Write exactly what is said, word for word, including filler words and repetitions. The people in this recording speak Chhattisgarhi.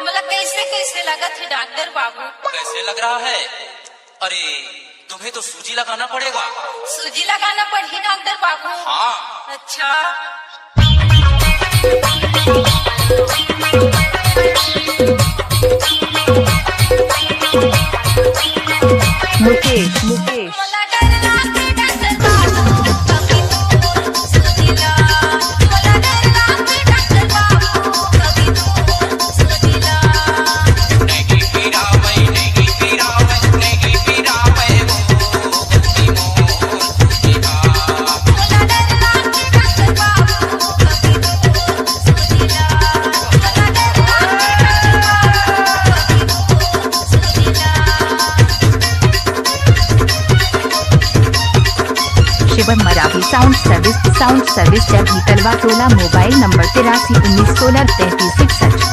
मतलब कैसे कैसे लगत है डॉक्टर बाबू? कैसे लग रहा है? अरे, तुम्हें तो सूजी लगाना पड़ेगा। सूजी लगाना पड़ही डॉक्टर बाबू? हाँ। अच्छा। Mukesh, Mukesh. Shivam Marathi sound service, sound service, चौकी तलवा टोला, मोबाइल नंबर तिरासी उन्नीस सोलह तैंतीस इकसठ।